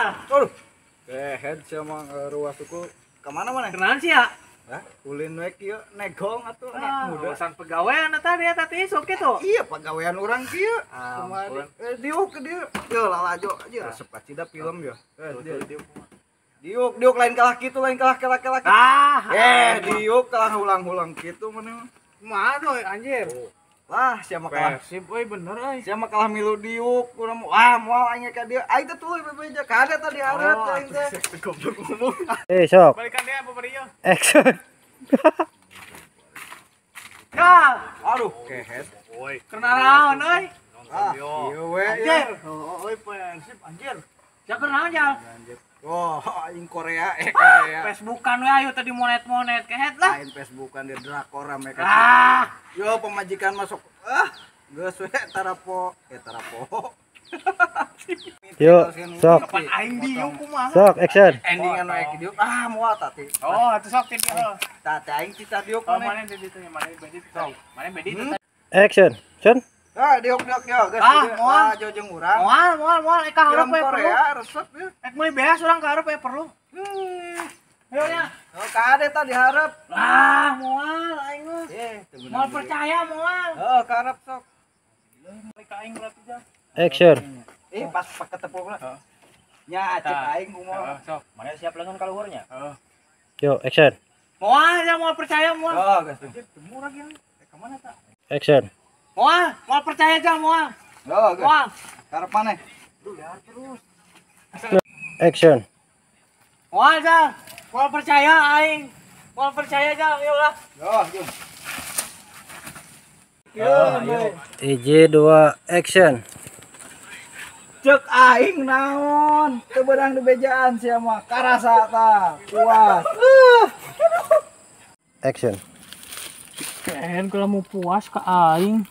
Jal. Aduh. Kehed sama ruas suku kemana mana? Kenalan sih ya? Hah? Ulin we kieu negong atuh anak muda. Urusan pegawaian eta dia tadi isuk kitu. Iya, pegawaian urang kieu. Kumaha? Diuk ke dieu. Yo lalajo aja resep kacida film ya. Diuk diuk lain kalah kitu, lain kalah kalah kalah. Ah, diuk kalah ulang-ulang kitu mana. Kumaha tuh anjir? Lah, siapa kalah? Persib euy bener euy. Siapa kalah milu diuk urang wah moal aing ka dieu. Aing teh tuluy bebeja kada tadi hareup aing teh. Goblok ngomong. Sok. Balikan dia apa barieu? Action. Kal. Aduh, kehed. Oi. Kenalan euy. Ah, ieu we. Anjir. Oh, euy Persib anjir. Jangan naon jal. Oh, aing Korea, Korea. Facebookan we ayo tadi monet-monet kehed lah. Lain Facebookan dia drakor mereka. Ah, yo pemajikan masuk. Ah, geus we tarapo, tarapo. Yuk, sok. Kapan aing diuk kumaha? Sok, action. Endingan we diuk. Ah, moal tati. Oh, atuh sok ti dieu. Tati aing cita diuk maneh. Maneh di ditu maneh bedi sok. Maneh bedi Action. Action. Ah, diuk diuk yo, geus. Ah, moal jeung urang. Moal, moal, moal ka hareup we perlu. Korea resep ya. Ek meuli beas urang ka hareup we perlu. Ayo nya. Oh, kade tadi hareup. Ah, moal aing mah. Moal percaya moal. Heeh, ka hareup sok. Balik ka aing berarti jang. Action. Pas ketepuk lah. Nya acek aing kumaha. Sok. Mana siap lengan kaluhurnya? Heeh. Yo, action. Moal ya moal percaya moal. Oh, geus. Temu lagi. Ka mana ta? Action. Moal, moal percaya aja moal. Oh, moal. Karep maneh? Terus. Action. Moal aja. Moal percaya aing. Moal percaya aja, yuk lah. Yo, jom. Yo, IJ 2 action. Cek aing naon? Teu beunang dibejaan sia mah. Karasa tah. Puas. Action. Kehen kalau mau puas ke aing.